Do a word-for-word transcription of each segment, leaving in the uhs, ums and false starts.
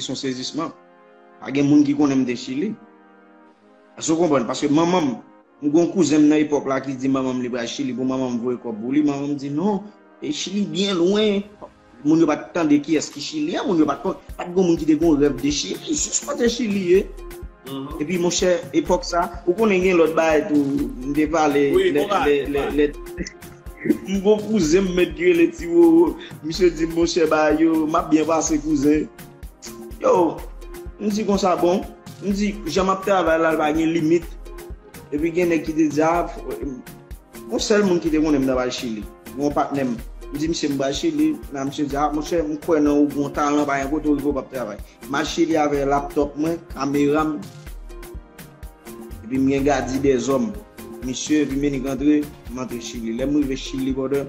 se yon sezisman. Pa gen moun ki konnen m te Chili. Èske w konprann? Paske manman m, m gon kouzen m nan epòk la ki di manman m li pral Chili pou manman m voye kòb pou li. Manman m di, "Non, e Chili byen lwen." Moun yo pa t tande kiyès ki Chili an, moun yo pa t konn, pa t gon moun ki te gon rèv de Chili, jis kote Chili ye. Epi, monchè, epòk sa, ou konnen gen lòt bagay tou, m te pale, lè, lè, lè, lè, m gon kouzen m mèt ki rele Ti Wowo. Misye di m, "Monchè, bagay yo, m ap byen pase, kouzen." Yo, m di konsa, bon, m di, jan m ap travay la, l pa gen limit. Epi gen nèg ki te di, a, yon sèl moun ki te konnen m nan bay Chili, yon patnè m. M di, "Misye, m bay Chili." Nan misye di, "A, monchè, m kwè nan ou, gon talan, pa gen kote ou rive, ou p ap travay." M al Chili avè laptòp mwen, kamera m, epi m gen gadi dèzòm. Misye, epi m enik antre, m antre Chili. Lè m rive Chili, brother,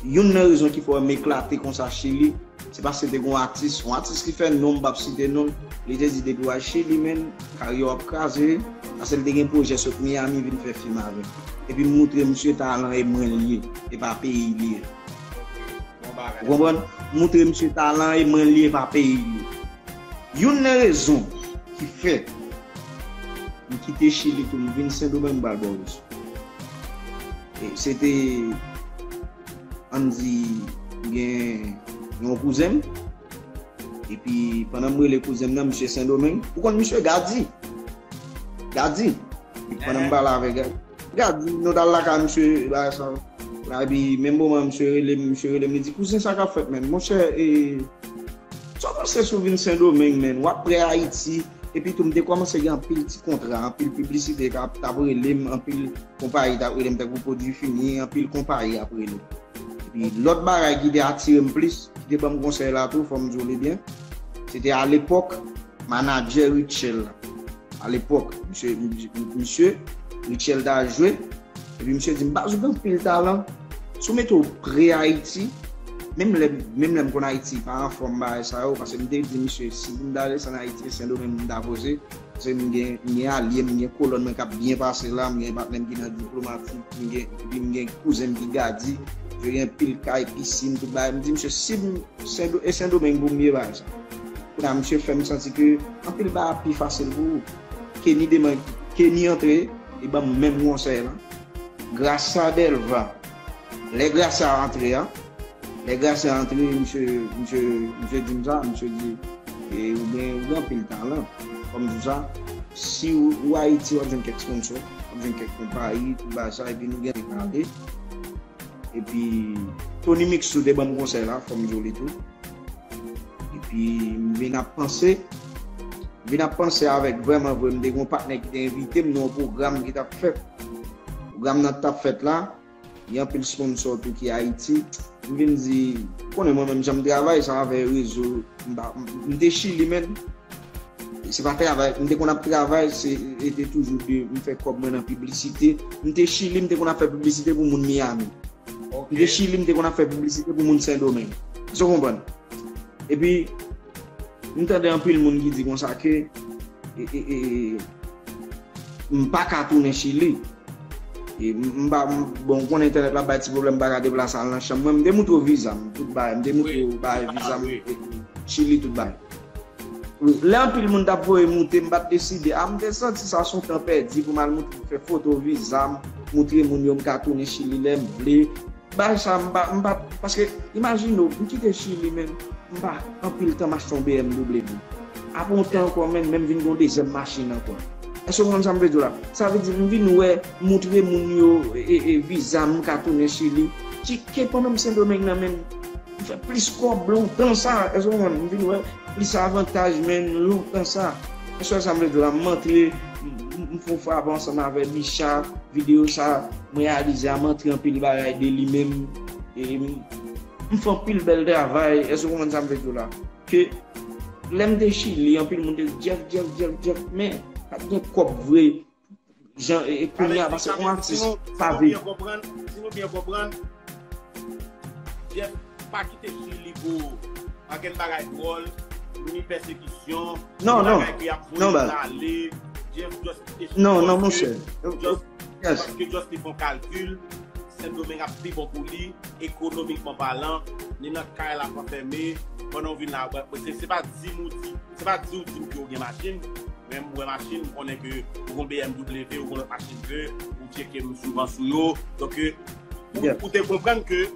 youn nan rezon ki fè m eklate konsa Chili, se paske te gon atis, yon atis ki fè non, m p ap site non l, li te di depi w al Chili, menn, karyè w ap kraze, paske l te gen pwojè sot Miami vin fè fim avè m. Epi m moutre misye talan e mwen l ye, e pa peyi l ye. Ou konprann? M moutre misye talan e mwen l ye, e pa peyi l ye. Youn nan rezon ki fè m kite Chili tou, m vin Sendomeng, m pral ba w rezon. E se te, ann di, gen yon kouzen m, epi pandan m rele kouzen m nan, misye Sendomeng, ou konn misye Gadi? Gadi. Epi pandan m pale avèk Gadi, Gadi, nou t al lakay misye, bagay sa. Epi menm moman, misye rele m, misye rele m, li di, "Kouzen, sa k ap fèt, menn?" Monchè, e, sa w panse si w vin Sendomeng, menn? W ap prè Ayiti. Epi tou, m te kòmanse gen anpil ti kontra, anpil piblisite k ap, t ap rele m, anpil konpayi t ap rele m, tankou Pwodui Fini, anpil konpayi ap rele m. Epi lòt bagay ki te atire m plis, ki te ban m konsèy la tou, fò m di w li byen, se te alepòk, manadjè Rutshelle la. Alepòk, misye, misye, Rutshelle ta jwe, epi misye di m, "Baz, ou gen anpil talan. Si w mete w pre Ayiti," menm lè, menm lè m konn Ayiti pa anfòm bagay sa yo, paske m te di misye, si pou m ta desann Ayiti, Sendomeng pou m ta poze, paske m gen, m gen alye, m gen kolòn mwen k ap byen pase la, m gen patnè m ki nan diplomatik, m gen, epi m gen kouzen m ki Gadi, yo gen pil kay, pisin, tout bagay. M di misye, si m Sendo-, e Sendomeng pou m ye bagay sa. Kounye a, misye fè m santi ke anpil bagay ap pi fasil pou ou. Kenny demen, Kenny antre, li ban m menm konsèy lan. Gracia Delva. Lè Gracia antre a, lè Gracia antre, misye, misye, misye di m sa, misye di, e, ou gen, ou gen anpil talan. Kòm di sa, si ou, ou Ayiti, w ap jwenn kèk sponsor, w ap jwenn kèk konpayi, tout bagay sa, epi nou gen pale. Epi, Tony Mix tou te ban m konsèy la, fò m di w li tou. Epi, m vin ap panse, m vin ap panse avèk vrèman vre, m te gen yon patnè ki te envite m nan yon pwogram ki t ap fèt. Pwogram nan t ap fèt la, gen anpil sponsor tou ki Ayiti. M vin di, ou konnen mwen menm jan m travay, sa avè rezo, m pa, m, m te Chili, menn. Se pa travay, m te konn ap travay, se, e te toujou de, m fè kòb mwen nan piblisite. M te Chili, m te konn ap fè piblisite pou moun Miami. M te Chili, m te konn ap fè piblisite pou moun Sendomeng. Èske w konprann? Epi, m tande anpil moun ki di konsa ke, e, e, e, m pa ka tounen Chili. E, m, m pa, m, bon, ou konnen entènèt la bay ti pwoblèm, m pa ka deplase al nan chanm mwen. M te moutre w viza m, tout bagay. M te moutre w bagay viza m, e, Chili, tout bagay. Wi, lè anpil moun t ap voye moute, m pa t deside. A, m te santi sa se yon tan pèdi pou m al moutre, fè foto viza m, moutre moun yo m ka tounen Chili lè m vle. Bagay sa, m pa, m pa, paske, imajine w, m kite Chili, menn, m pa anpil tan m achte yon B M W. Apre yon tan ankò, menn, menm vin gen yon dezyèm machin ankò. Èske w konprann sa m vle di w la? Sa vle di, m vin wè, moutre moun yo, e, e, viza m, m ka tounen Chili. Tike pandan m Sendomeng nan, menn. M fè plis kòb lontan sa. Èske w konprann? M vin wè plis avantaj, menn, lontan sa. Èske w wè sa m vle di w la? M antre, m, m, m fè yon frap ansanm avè Bicha, videyo sa, m reyalize a, m antre anpil bagay de li menm. E m, m fè anpil bèl travay. Èske w konprann sa m vle di w la? Ke lè m te Chili, anpil moun te di, "Jeff, Jeff, Jeff, Jeff," men pa t gen kòb vre. Jan, e, e kounye a, paske yon atis pa viv. Si nou byen konprann, si nou byen konprann, Jeff pa kite Chili pou ankenn bagay dwòl, ni pèsekisyon, ni bagay ke y ap voye l ale. Jeff just kite Chili paske, just, paske just li fè yon kalkil. Sendomeng ap pi bon pou li, ekonomikman palan, ni nan kay la pou fèmen, pandan w vin la, wè, se, se pa di m ou di, se pa di w di m ke w gen machin, men m wè machin, m konnen ke ou gon B M W, ou gon lòt machin ke, ou tcheke m souvan sou yo, donk, ou, ou te konprann ke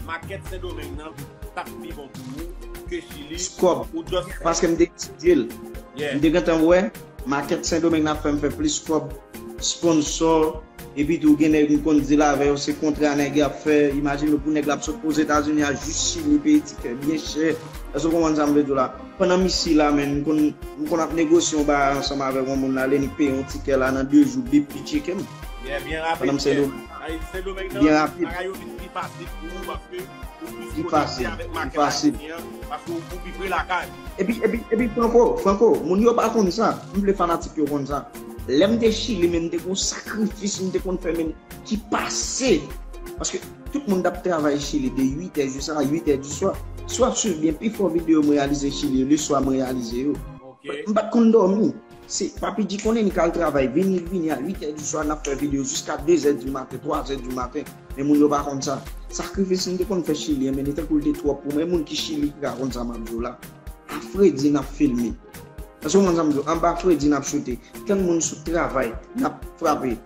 makèt Sendomeng nan t ap pi bon pou ou ke Chili, ou just fè. Paske m te etidye l. M te gentan wè, makèt Sendomeng nan ap fè m fè plis kòb, sponsò, epi tou gen nèg m konn deal avè yo, se kontra nèg y ap fè. Imajine w pou nèg la ap sot Ozetazini a jis Chili, peye tikè byen chè. Èske w konprann sa m vle di w la? Pandan m isi la, men, m konn, m konn ap negosye yon bagay ansanm avèk yon moun la, lè n peye yon tikè la nan de jou, depi tcheke m. Pandan m Sendomeng. Byen rapid. Bagay yo vin pi fasil pou ou paske ou plis konekte avèk makèt ayisyen an, paske ou, ou pi pre lakay. Epi, epi, epi Franco, Franco, moun yo pa konn sa. M vle fanatik yo konn sa. Lè m te Chili, men m te gon sakrifis m te konn fè, men ki pase. Paske tout moun t ap travay Chili de uit è jiska uit è di swa. Si w ap swiv byen, pifò videyo m reyalize Chili yo, leswa m reyalize yo. M pa t konn dòmi. Se Papi G konnen li k al travay, vini, li vini a uit è di swa, n ap fè videyo jiska de zè di maten, twa zè di maten. Men moun yo pa konn sa. Sakrifis m te konn fè Chili an, men li tankou l te twòp pou mwen. Moun ki Chili ki ka konn sa m ap di w la. A fredi n ap filme. Èske w konn sa m di w? Anba fredi n ap choute. Tann moun sot travay, n ap frape.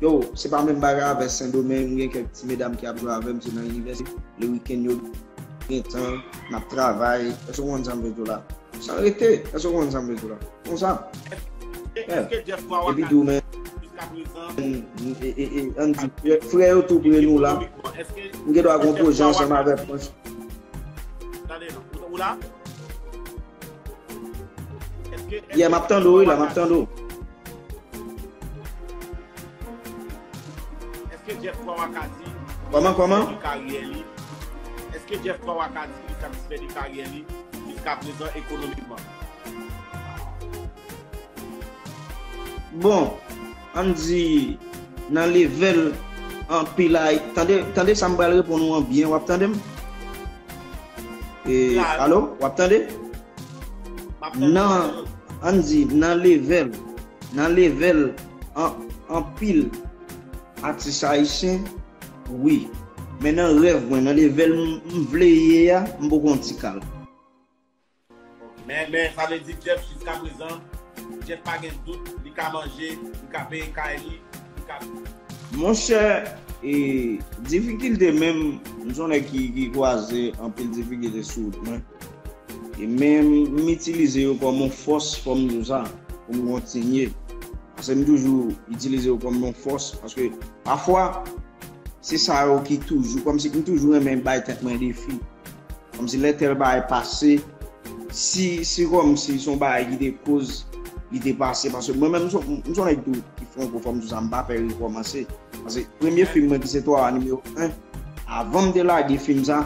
Yo, se pa menm bagay avè Sendomeng, m gen kèk ti medam ki ap jwe avè m, se nan inivèsite. Le wikenn yo gen tan, n ap travay. Èske w konn sa m vle di w la? San rete, èske w konprann sa m vle di w la? Konsa. Epi tou, men, e, e, e, ann di, frè, frè yo tou pre nou la. M gen dwa gon pwojè ansanm avèk mwen. Tande, ou, ou la? Yè, m ap tande w, wi, la, m ap tande w. Èske Jeff Twawa ka di li satisfè de karyè li? Kòman, kòman? Èske Jeff Twawa ka di li satisfè de karyè li jiska prezan ekonomikman? Bon, ann di nan level anpil ay, tande, tande sa m pral reponn ou an byen, w ap tande m? E, alo, w ap tande? Nan, ann di, nan level, nan level an, anpil atis ayisyen, wi. Men nan rèv mwen, nan level m, m vle ye a, m poko yon ti kal. Men, men, sa vle di Jeff, jiska prezan, Jeff pa gen dout, li ka manje, li ka peye kay li, li ka... Monchè, e, difikilte menm, m se yon nèg ki, ki kwaze anpil difikilte sou wout mwen. E men m itilize yo kòm yon fòs, fò m di w sa, pou m kontinye. Paske m toujou itilize yo kòm yon fòs, paske pafwa, se sa yo ki toujou, kòmsi m toujou renmen bay tèt mwen defi. Kòmsi lè tèl bagay pase, si, si kòmsi se yon bagay ki te koz li te pase, paske mwen menm, m se, m se yon nèg tou ki franko, fò m di w sa, m pa pè rekòmanse. Paske premye fim mwen ki se Twawa nimewo en, avan m te lage fim sa,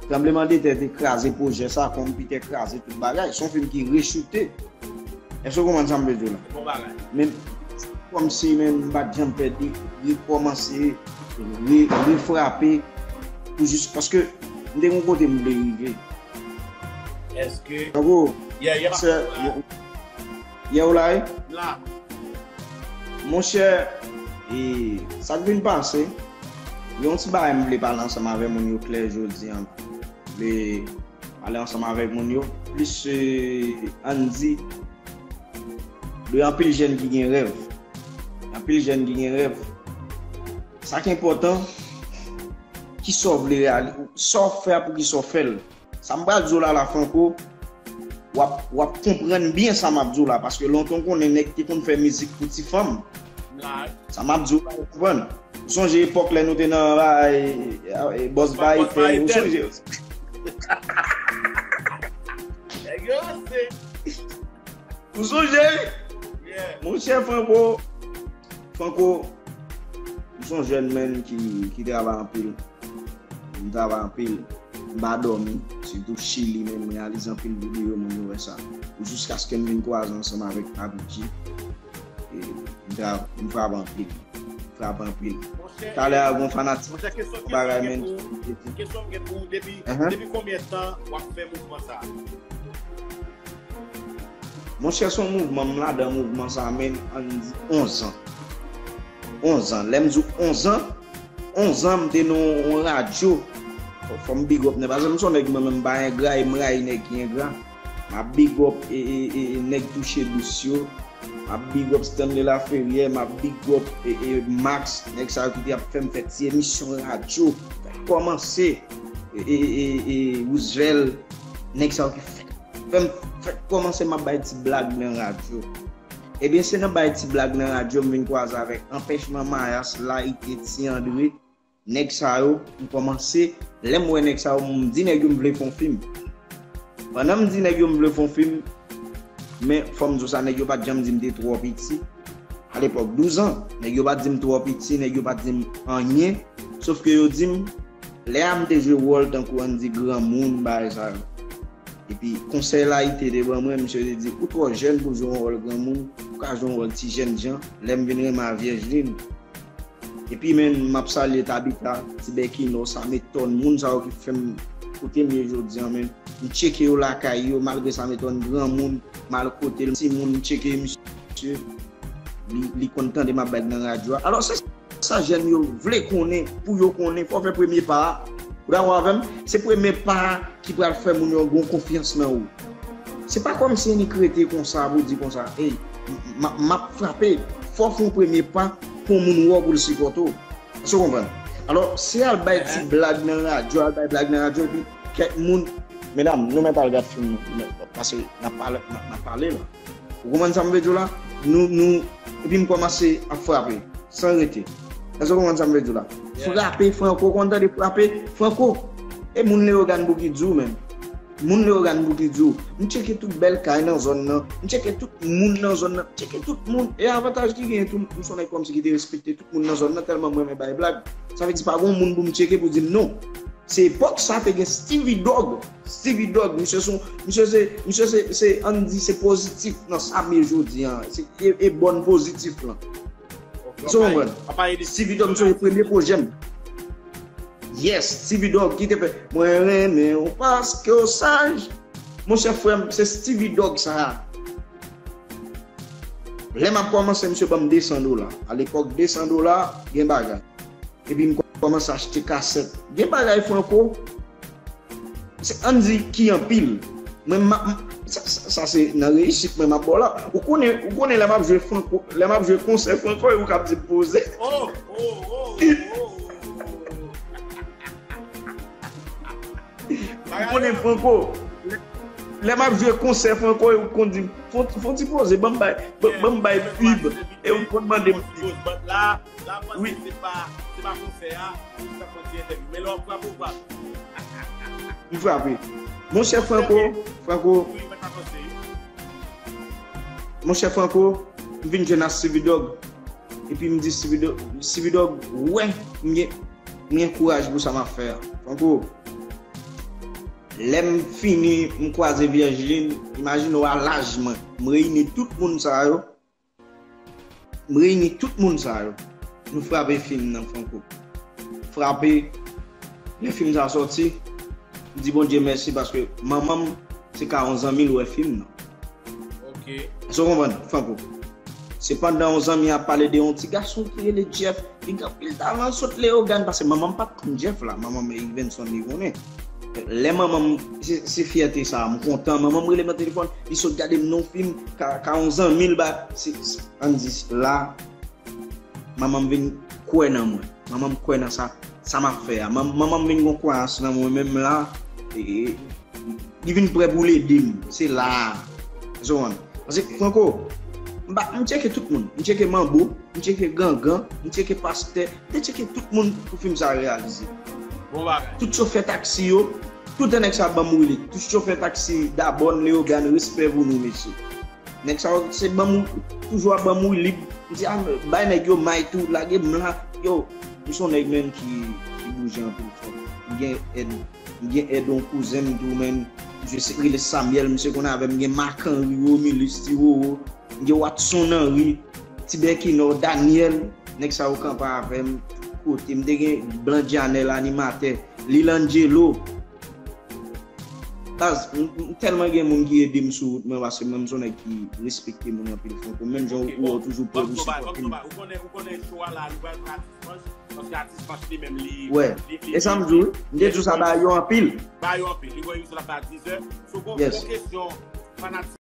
tranblemanntè te kraze pwojè sa, konpitè kraze tout bagay. Se yon fim ki rechoute. Èske w konprann sa m vle di w la? Bon bagay. Men, kòmsi, men m pa t janm pèdi, rekòmanse, re, refrape, pou jis, paske m te gon kote m vle rive. Èske... Tankou, yeah, yeah, sè, m ap la. Yè w la, wi? La. Monchè, e, sa k vin pase, yon ti bagay m vle pale ansanm avè moun yo klè jodi an. M vle pale ansanm avèk moun yo. Plis, e, ann di, de anpil jèn ki gen rèv. Anpil jèn ki gen rèv. Sa k enpòtan, ki sa w vle reali-, sa w fè a, poukisa w fè l. Sa m pral di w la, la, Franco, w ap, w ap konprann byen sa m ap di w la, paske lontan w konnen nèg te konn fè mizik pou ti fanm. Sa m ap di w la, w konprann. Ou sonje epòk lè nou te nan, e, e, Bòs Baytèn, ou sonje? Nèg yo ranse. Ou sonje? Yeah. Monchè Franco, Franco, m se yon jèn menm ki, ki travay anpil. M travay anpil. M pa dòmi. Sitou Chili menm, m reyalize anpil videyo, moun yo wè sa. Jiskaske m vin kwaze ansanm avèk Papi G. E, m tra-, m frape anpil. M frape anpil. Talè a, gon fanatik, yon bagay, men. Kesyon m gen pou ou, depi, depi konbyen tan w ap fè mouvman sa a? Monchè, se yon mouvman, m ladan mouvman sa a, men, ann di onz an. Onz an. Lè m di w onz an, onz an, m te nan yon radyo. Fò, fò m big up nèg. Paske m se yon nèg, mwen menm, m pa engra e m rayi nèg ki engra. M ap big up e, e, e, e nèg Touche Dous yo. M ap big up Stanley Laferrière, m ap big up e, e Max, nèg sa yo ki te ap fè m fè ti emisyon radyo. Fè kòmanse e, e, e, e Roosevelt, nèg sa yo ki fè, fè m fè kòmanse m ap bay ti blag nan radyo. Ebyen, se nan bay ti blag nan radyo m vin kwaze avèk Anpèchman Mayas, Layite, Ti André, nèg sa yo, m kòmanse, lè m wè nèg sa yo, m di nèg yo m vle fè yon fim. Pandan m di nèg yo m vle fè yon fim, men fò m di w sa, nèg yo pa t janm di m te twò piti. Alepòk, douz an, nèg yo pa t di m twò piti, nèg yo pa t di m anyen, sof ke yo di m, lè a m te jwe wòl tankou ann di granmoun, bagay sa yo. Epi konsèy Layite te ban mwen, misye te di, ou twò jèn pou jwe yon wòl granmoun, ou ka jwe yon wòl ti jènjan, lè m vin renmen a Vyèjlin. Epi, men, m ap salye Tabita, Ti Bèkino, Sametòn, moun sa yo ki fè m kote m ye jodi a, men. M tcheke yo lakay yo, malgre Sametòn granmoun, m al kote l, timoun, m tcheke misye, li, li konn tande m ap bay nan radyo a. Alò, se sa jèn yo vle konnen, pou yo konnen, fò w fè premye pa a. Ou dakò avè m? Se premye pa a ki pral fè moun yo gen konfyans nan ou. Se pa kòmsi annik rete konsa pou di konsa, ey, m, m, m ap frape. Fò w fè yon premye pa pou yon moun wè w pou l sipòte w. Èske w konprann? Alò, se al bay ti blag nan radyo, al bay blag nan radyo, epi kèk moun, medam, nou mèt al gad fim nan, paske n ap pale, n ap, n ap pale la. Ou konprann sa m vle di w la? Nou, nou, epi m kòmanse ap frape, san rete. Èske w konprann sa m vle di w la? Frape, Franco, konn tande frape, Franco. E moun Leyogàn Bouki di w menm. Moun Leyogàn Bouki di w. M tcheke tout bèl kay nan zòn nan. M tcheke tout moun nan zòn nan. M tcheke tout moun. E avantaj ki genyen tou, m se yon nèg kòmsi ki te respekte tout moun nan zòn nan, tèlman m renmen bay blag. Sa vle di pa gen yon moun pou m tcheke pou di m non. Se epòk sa te gen Stevie Dog. Stevie Dog, misye se, misye se, misye se, se, ann di, se pozitif nan sa m ye jodi a. Se e, e bòn pozitif lan. Èske w konprann? Stevie Dog, misye se premye pwojè m. Yes, Stevie Dog ki te fè, mwen renmen w paske w saj. Monchè, frè m, se Stevie Dog sa a. Lè m ap kòmanse, misye ban m de san dola. Alepòk, de san dola, gen bagay. Epi m kòmanse achte kasèt. Gen bagay Franco, se, ann di ki anpil. Mwen, m, m, sa, sa, sa se nan reyisit mwen m ap ba w la. Ou konnen, ou konnen lè m ap jwe Franco, lè m ap jwe konsè Franco, e ou k ap di m poze. Oh, oh, oh, oh, oh. Ou konnen Franco, lè, lè m ap jwe konsè Franco, e ou konn di m, fon, fon ti poze, ban m bay, ban, ban m bay pib, e ou konn mande m pib. Wi. Se pa, se pa konsè a, ou sa fè ti entèvyou. Men lè w ap frape, ou frape. M frape. Monchè Franco, Franco. Wi, mwen ta panse. Monchè Franco, m vin jwenn ak Stevie Dog. Epi m di Stevie Dog, Stevie Dog, wè, m gen, m gen kouraj pou sa m ap fè a. Franco, lè m fini, m kwaze Vyèjlin, imajine w a laj mwen. M reyini tout moun sa yo. M reyini tout moun sa yo. Nou frape fim nan Franco. Frape. Lè fim sa sòti, m di Bondye mèsi paske manman m se ka yon zanmi l wè fim nan. Ok. Èske w konprann, Franco? Se pandan yon zanmi ap pale de yon ti gason ki rele Jeff, li gen anpil talan, sot Leyogàn, paske manman m pa t konn Jeff la, manman m Erickvenson li konnen. Lè manman m, se, se fyète sa, m kontan, manman m rele m nan telefòn, li sot gade m nan yon fim, ka, ka yon zanmi l ba, se, se, ann di la, manman m vin kwè nan mwen. Manman m kwè nan sa, sa m ap fè a. Man, manman m vin gon kwayans nan mwen menm la, e, e, li vin prè pou l ede m. Se la a. Èske w konprann? Paske, Franco, m pa, m tcheke tout moun. M tcheke Manbo, m tcheke Gangan, m tcheke Pastè, m te tcheke tout moun pou fim sa a reyalize. Bon bagay. Tout chofè taksi yo, tout nèg sa ban m wili. Tout chofè taksi Dabòn, Leyogàn, respè pou nou, mesye. Nèg sa yo, se ban m, toujou ap ban m wi lib. M di, a, bay nèg yo may tou, lage m la. Yo, m se yon nèg, menm, ki, ki bouje anpil fò. M gen èd, m gen èd yon kouzen m tou, menm. Misye se, rele Samuel, misye konn avè m. M gen Marc Henry, Romulus, Ti Roro. M gen Watson Henry, Ti Bèkinò, Daniel. Nèg sa yo kanpe avè m, kote m te gen Blan Djanèl, animatè. Lil Angelo. Baz, m, m tèlman gen moun ki ede m sou wout mwen, paske mwen, m se yon nèg ki respekte moun anpil, Franco. Menm jan ou, ou toujou prè pou Bòs Nobay, Bòs sipòte m. Nobay, ou konnen, ou konnen show a la, nou pral pran Atis Manch, paske Atis Manch li menm li. Wè. E sa m di w, m te di w sa ba yo anpil. Ba yo anpil, li voye yon sou la ba dizè. So, bon, Yes. Bon kesyon, fanatik.